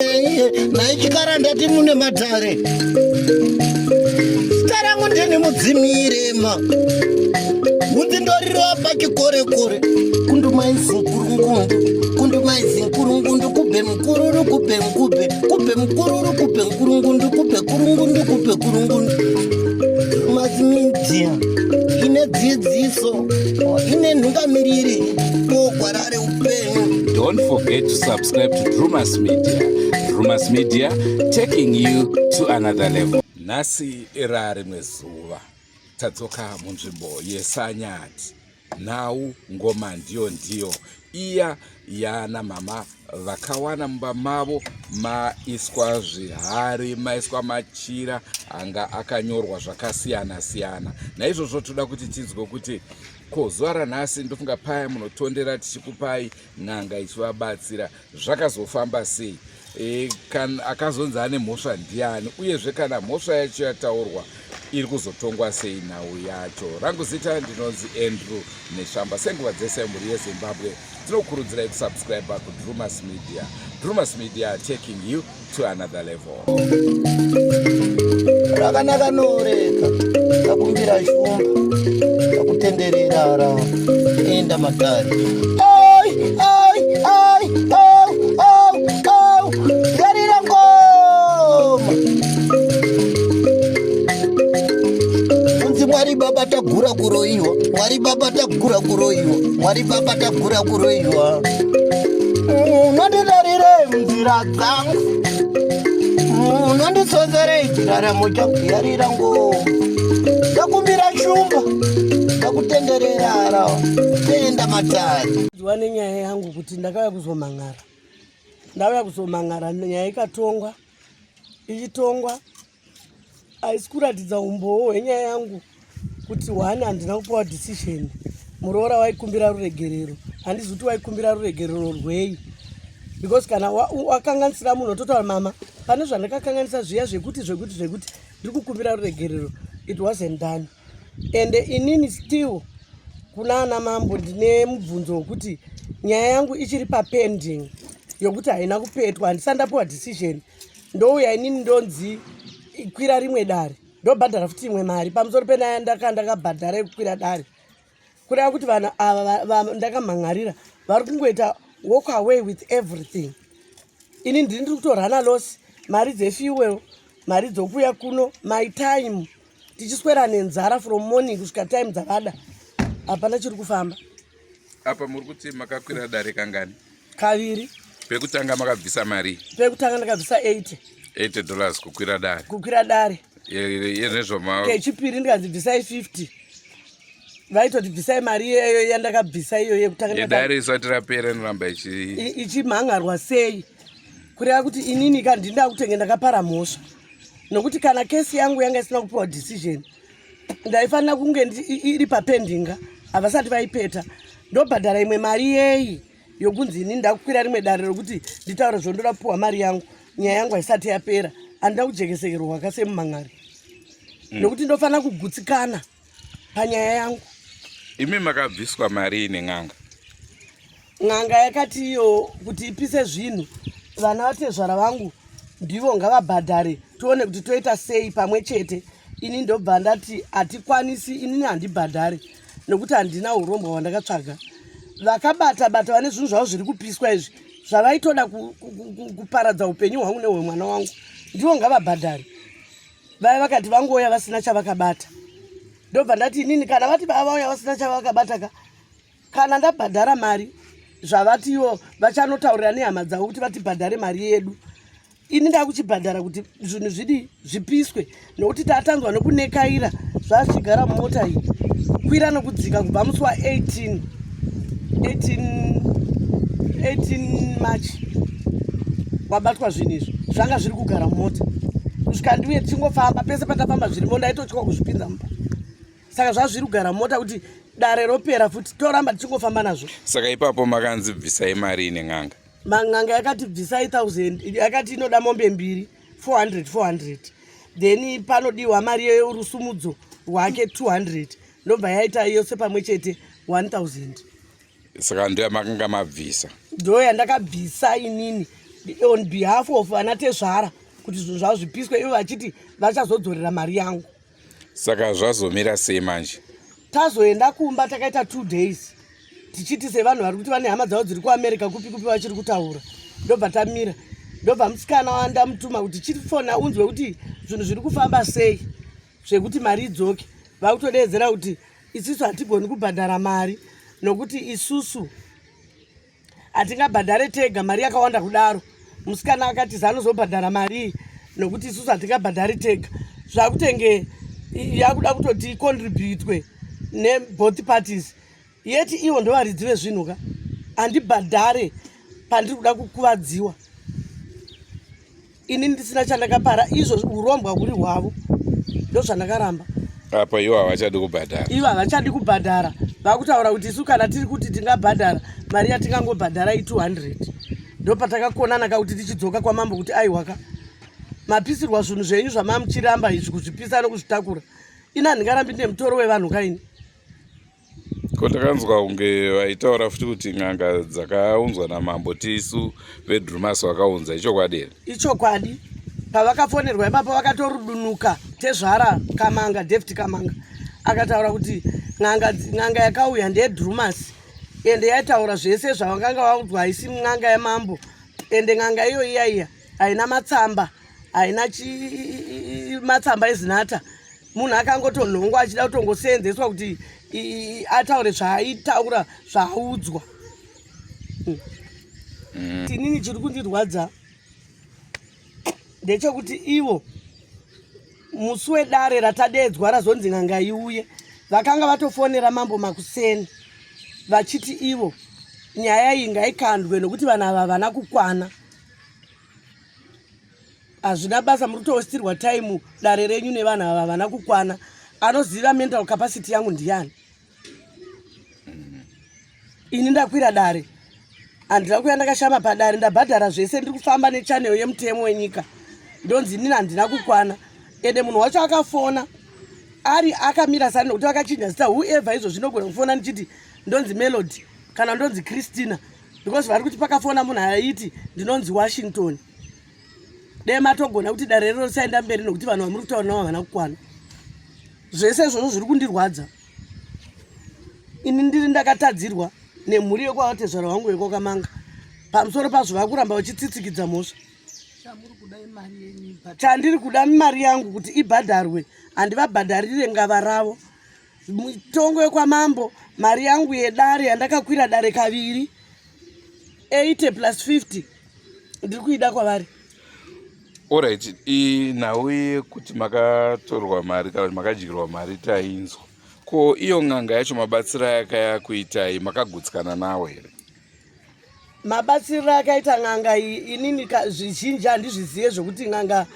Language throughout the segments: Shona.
Nhai chikara ndati mune matare. Zita rangu ndini Mudzimirema. Mudzindorirwa pachikorekore. Kundumaizi nkurungundu. Kundumaizi nkurungundu kube mukururu kube mukube. Kube mukururu kube nkurungundu kube kurungundu kube kurungundu. Mazimedia ine dzidziso ine nhungamiriri kogwara reupenyu. Don't forget to subscribe to Drumas Media. Drumas Media taking you to another level. Nhasi era rimwe zuva tadzoka munzvimbo yeSanyati. Nhau ngoma ndiyo ndiyo iya yana mama vakawana mumba mavo maiswa zvihari maiswa machira anga akanyorwa zvakasiyana siyana. Naizvozvo toda kuti tinzwe kuti Ko zuva ranhasi ndofunga paya munotondera tichikupai n'anga ichivabatsira zvakazofamba sei? E, kan, akazonzi ane mhosva ndiani uyezve kana mhosva yacho yataurwa iri kuzotongwa sei nhau yacho? Rangu zita ndinonzi Andrew Neshamba. Senguva dzese mhuri yeZimbabwe tinokurudzirai kusubscribe kuDrumas Media. Drumas Media taking you to another level. Rakanaka noreka takumbira shumba takutenderera ra enda matare ai ai ai au au au yarira ngoma kunzi Mwari baba tagura kuroiwa Mwari baba tagura kuroiwa Mwari baba tagura kuroiwa Unondidarire nzira dzangu unondisonzerei chiraramo changu yarira ngoma ndakumbira shumba ndakutenderera harawa tenda matare Jwa nenyaya yangu kuti ndakauya kuzomhan'ara ndauya kuzomhan'ara nyaya ikatongwa ichitongwa haisi kuratidza umbowo hwenyaya yangu kuti one handina kupiwa decision muroora waikumbira ruregerero handizi kuti waikumbira ruregerero rwei because kana wakanganisira munhu ototaura mama pane zvandakakanganisa zviya zvekuti zvekuti zvekuti ndiri kukumbira ruregerero it wasn't done and inini still kuna ana mambo ndine mubvunzo wekuti nyaya yangu ichiri papending yokuti haina kupetwa handisati ndapiwa decision ndouya inini ndonzi kwira rimwe dare ndobhadhara futi imwe mari pamusoro penaya ndaka ndakabhadhara yekukwira dare kureva kuti vanhu ava ndakamhan'arira vari kungoita walk away with everything ini ndini ndiri kutorana loss mari dzefuel mari dzokuuya kuno my time tichiswera nenzara from morning kusvika time dzavada hapana chiri kufamba apa muri kuti makakwira dare kangani kaviri pekutanga makabvisa mari pekutanga ndakabvisa 80 80 dollars kukwira dare kukwira dare yezvezvoma kechipiri ndikanzi bvisai 50 vaitoti bvisai mari iyeyo yandakabvisa iyoyo yekutanga yedare isati rapera inoramba ichimhangarwa sei kureva kuti inini ka ndinda kutenge ndakapara mhosva nokuti kana kesi yangu yanga isina kupiwa decision ndaifanira kunge iri papendinga havasati vaipeta ndobhadhara imwe mari yeyi yokunzi ini ndakukwira rimwe dare rokuti nditaure zvondoda kupiwa mari yangu nyaya yangu haisati yapera handina kujekesekerwa kasemumhan'ari nokuti ndofanira kugutsikana panyaya yangu. Imi makabviswa marii nen'anga? N'anga yakati iyo kuti ipise zvinhu vana vatezvara vangu ndivo ngavabhadhare tione kuti toita sei pamwe chete ini ndobva ndati hatikwanisi inini handibhadhare nokuti handina urombwa hwandakatsvaga vakabata bata vane zvinhu zvavo zviri kupiswa izvi zvavaitoda kuparadza upenyu hwangu nehwemwana wangu ndivo ngavabhadhare vaya vakati vangouya vasina chavakabata ndobva ndati inini kana vati vaya vauya vasina chavakabata ka kana ndabhadhara mari zvavatiwo vachanotaurira nehama dzavo kuti vatibhadhare mari yedu ini ndakuchibhadhara kuti zvinhu zvidii zvipiswe nokuti tatanzwa nokunekaira zvazvichigara mumota iyi kukwira nokudzika kubva musi wa 18 18 18 march wabatwa zvinhu izvi zvanga zviri kugara mumota kusvika ndiuye tichingofamba pese patafamba zvirimo ndaitotya kuzvipinza mumba saka zvazviri kugara mota kuti dare ropera futi toramba tichingofamba nazvo saka ipapo makanzi bvisai mari ine n'anga man'anga yakati bvisai 1000 yakati inoda mombe mbiri 400 400 then panodiwa mari yerusumudzo rwake 200 ndobva yaita yose pamwe chete 1000 saka ndo yamakanga mabvisa ndo yandakabvisa inini on behalf of vana tezvara kuti zvinhu zvavo zvipiswe, ivo vachiti vachazodzorera mari yangu. Saka zvazomira sei manje? Tazoenda kumba, takaita 2 days tichiti sevanhu vari kuti vane hama dzavo dziri kuAmerica, kupi kupi, vachiri kutaura. Ndobva tamira, ndobva musikana wandamutuma kuti chifona unzwe kuti zvinhu zviri kufamba sei zvekuti mari idzoke, vakutodeedzera kuti isusu hatigoni kubhadhara mari nokuti isusu hatingabhadhare tega mari yakawanda kudaro. Musikana akati zanozobhadhara mari iyi nokuti isusu hatingabhadhari tega. Zvakutenge yakuda kutoti icontributwe neboth parties, yeti ivo ndovaridzi vezvinhu ka. Handibhadhare pandiri kuda kukuvadziwa ini ndisina chandakapara. Izvo urombwa huri hwavo, ndozvandakaramba. Apa ivo havachadi kubhadhara. Ivo havachadi kubhadhara, vakutaura kuti isu kana tiri kuti tingabhadhara, mari yatingangobhadhara i200. Ndopatakakonana kakuti tichidzoka kwamambo kuti aiwaka, mapisirwa zvinhu zvenyu zvamamuchiramba izvi, kuzvipisa nokuzvitakura, ini handingarambi ndine mutoro wevanhu kaini. Ko takanzwa kunge vaitaura futi kuti n'anga dzakaunzwa namambo tisu veDrumas vakaunza, ichokwadi here? Ichokwadi. Pavakafonerwa ipapo vakatorudunuka. Tezvara Kamanga, David Kamanga, akataura kuti n'anga yakauya ndeyeDrumas, ende yaitaura zvese zvavakanga vaudzwa. Haisi n'anga yamambo, ende n'anga iyo iya iya haina matsamba, haina matsamba eZinatha. Munhu akangotonhongwa achida kutongoseenzeswa kuti ataure zvaaitaura, zvaaudzwa. Inini chiri kundirwadza ndechekuti ivo musi wedare ratadedzwa, razonzi n'anga iuye, vakanga vatofonera mambo makuseni vachiti ivo nyaya iyi ngaikandwe nokuti vanhu ava havana kukwana. Hazvina basa, muri kutowastirwa time dare renyu nevanhu ava havana kukwana. Anoziva mental capacity yangu ndiani? Ini ndakwira dare, handina kuya ndakashama padare, ndabhadhara zvese, ndiri kufamba nechannel yemutemo wenyika, ndonzi inini handina kukwana. Ende munhu wacho akafona ari akamira sani nokuti vakachinja zita. Whoever izvo zvinogona kufona ndichiti ndonzi Melody kana ndonzi Christina, because vari kuti pakafona munhu aiti ndinonzi Washington. Dai matogona kuti dare rero risaenda mberi nokuti vanhu vamuri kutaura navo havana kukwana. Zvese izvozvo zviri kundirwadza. Ini ndiri ndakatadzirwa nemhuri yekwavatezvara vangu vekwaKamanga. Pamusoro pazvo vakuramba vachitsitsikidza mhosva. Chandiri kuda mari yangu kuti ibhadharwe, handivabhadharire ngava ravo. Mitongo yekwamambo, mari yangu yedare yandakakwira dare kaviri, 80 plus 50, ndiri kuida kwavari. Alright, inhau yekuti makatorwa mari kana kuti makadyirwa mari tainzwa. Ko iyo n'anga yacho, mabatsiro ayakaya kuitai, makagutsikana nawo here? Mabatsiriro akaita n'anga iyi, inini zvizhinji handizvizive zvokuti n'anga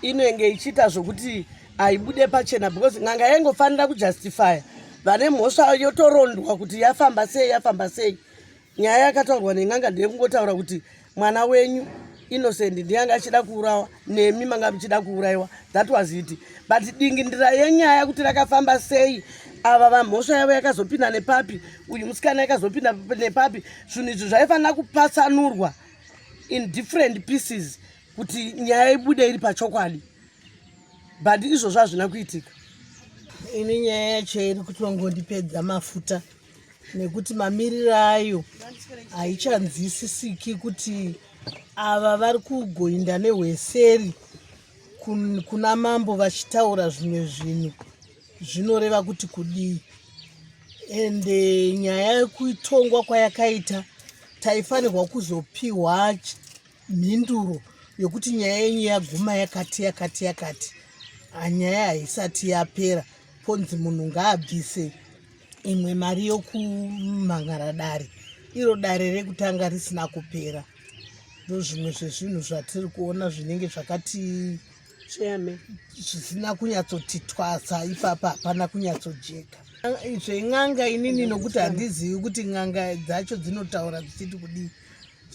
inenge ichiita zvokuti haibude pachena, because n'anga yaingofanira kujustifya vane mhosva, yotorondwa kuti yafamba sei, yafamba sei. Nyaya yakataurwa nen'anga ndeyekungotaura kuti mwana wenyu Innocent ndiye anga achida kuurawa, nemi manga muchida kuurayiwa. That was it. But dingindira yenyaya kuti rakafamba sei, ava vamhosva yavo yakazopinda nepapi, uyu musikana yakazopinda nepapi, zvinhu izvi zvaifanira kupatsanurwa in different pieces kuti nyaya ibude iri pachokwadi, but izvozvo hazvina kuitika. Ini nyaya yacho iri kutongondipedza mafuta nekuti mamiriro ayo haichanzwisisiki, kuti ava vari kugoinda nehweseri kuna mambo vachitaura zvimwe zvinhu zvinoreva kuti kudii. Ende nyaya yekutongwa kwayakaita, taifanirwa kuzopiwa mhinduro yokuti nyaya yenyu yaguma yakati yakati yakati. Nyaya haisati yapera, ponzi munhu ngaabvise imwe mari yokumhangara dare, iro dare rekutanga risina kupera. Ndozvimwe zvezvinhu zvatiri kuona zvinenge zvakati zvisina kunyatsoti twasa ipapa, hapana kunyatsojeka. Zven'anga inini nokuti handizivi kuti n'anga dzacho dzinotaura dzichiti kudii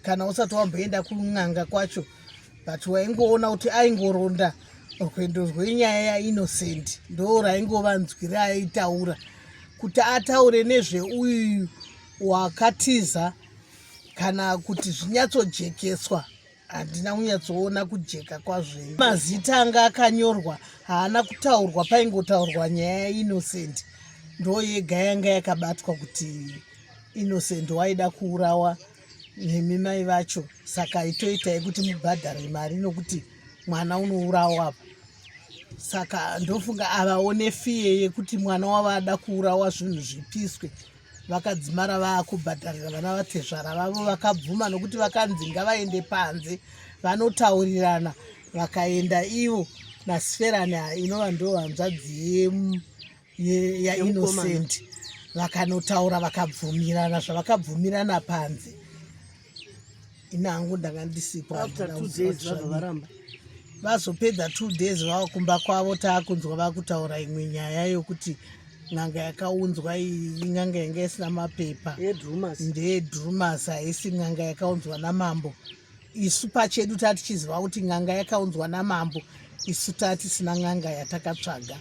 kana usati wamboenda kun'anga kwacho, but waingoona kuti aingoronda rwendo rwenyaya yaInnocent, ndo raingova nzwi raaitaura kuti ataure nezveuyu wakatiza kana kuti zvinyatsojekeswa. Handina kunyatsoona kujeka kwazvo. Mazita anga akanyorwa haana kutaurwa, paingotaurwa nyaya yaInnocent ndo yega yanga yakabatwa kuti Innocent waida kuurawa nemi mai vacho, saka itoitai kuti mubhadhare mari nokuti mwana unourawa apa. Saka ndofunga avaone fiye yekuti mwana wavo ada kuurawa zvinhu zvipiswe, vakadzimara vaakubhadharira vana vatezvara vavo vakabvuma nokuti vakanzi ngavaende panze vanotaurirana, vakaenda ivo naSiferani inova ndo hanzvadzi yaInnocent vakanotaura vakabvumirana zvavakabvumirana panze. Ini hangu ndanga ndisipo. After 2 days vabva varamba. Vazopedza 2 days vava kumba kwavo, taakunzwa vakutaura imwe nyaya yokuti n'anga yakaunzwa iyi n'anga yanga isina mapepa, ndeyedrumas, haisi n'anga yakaunzwa namambo. Isu pachedu tatichiziva kuti n'anga yakaunzwa namambo, isu tatisina n'anga yatakatsvaga.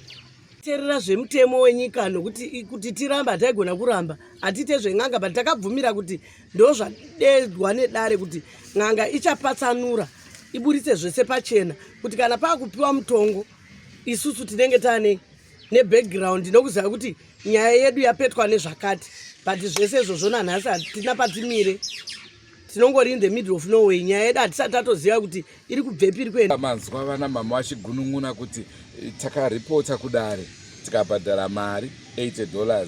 Terera zvemutemo wenyika nokuti kuti tiramba hataigona kuramba, hatiite zven'anga, but takabvumira kuti ndozvadedzwa nedare kuti n'anga ichapatsanura iburitse zvese pachena, kuti kana paakupiwa mutongo isusu tinenge taane nebackground nokuziva kuti nyaya yedu yapetwa nezvakati. But zvese izvozvo nanhasi hatina patimire, tinongori in the middle of nowhere. Nyaya yedu hatisati tatoziva kuti iri kubvepi, iri kuenda. Manzwa vana mama vachigunun'una kuti takaripota kudare tikabhadhara mari $80,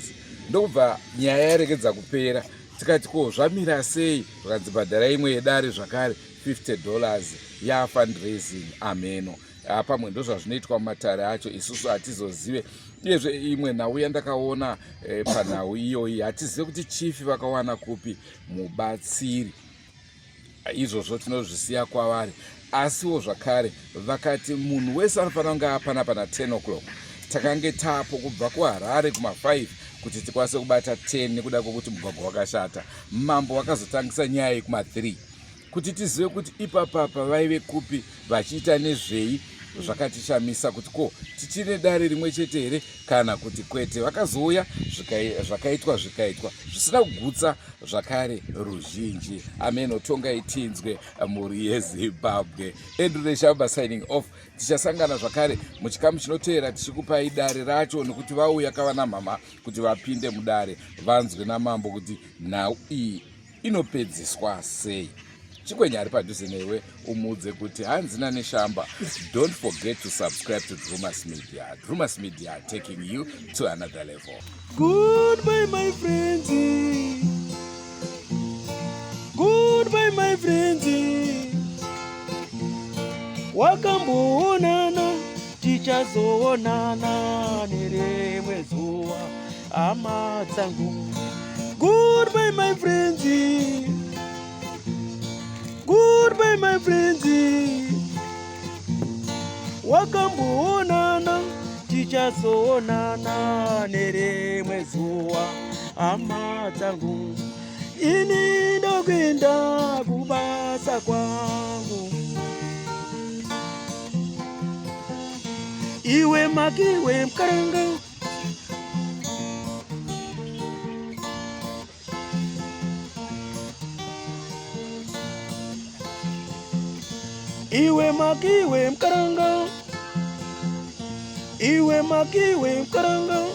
ndokubva nyaya yarekedza kupera. Tikati ko zvamira sei? Zvakanzi bhadhara imwe yedare zvakare $50 yafundraising. Ameno pamwe ndozvazvinoitwa mumatare acho, isusu hatizozive. Uyezve imwe nhau yandakaona panhau iyoyi, hatizive kuti chifi vakawana kupi mubatsiri. Izvozvo tinozvisiya kwavari. Asiwo zvakare vakati munhu wese anofanira kunge apana pana 10 o'clock. Takange tapo kubva kuHarare kuma5 kuti tikwanise kubata 10 nekuda kwekuti mugwagwa wakashata. Mambo vakazotangisa nyaya yekuma3 kuti tizive kuti ipapapa vaive kupi vachiita nezvei. Zvakatishamisa kuti ko tichine dare rimwe chete here kana kuti kwete. Vakazouya zvakaitwa zvikaitwa zvisina kugutsa zvakare ruzhinji. Ameno, tongai tinzwe, mhuri yeZimbabwe. Andrew Neshamba signing off. Tichasangana zvakare muchikamu chinoteera tichikupai dare racho, nekuti vauya kavana mama kuti vapinde mudare vanzwe namambo kuti nhau iyi inopedziswa sei. Chikwenya ari padhuze newe umuudze kuti hanzi naNeshamba, don't forget to subscribe to Drumas Media. Drumas Media, taking you to another level. Goodbye my friends, goodbye my friends. Wakamboonana, tichazoonana nerimwe zuva, hama dzangu. Goodbye my friends, goodbye my friends. Wakamboonana, tichazoonana nerimwe zuva, hama dzangu. Ini ndokuenda kubasa kwangu. Iwe makiwe mkaranga. Iwe makiwe mkaranga. Iwe makiwe mkaranga.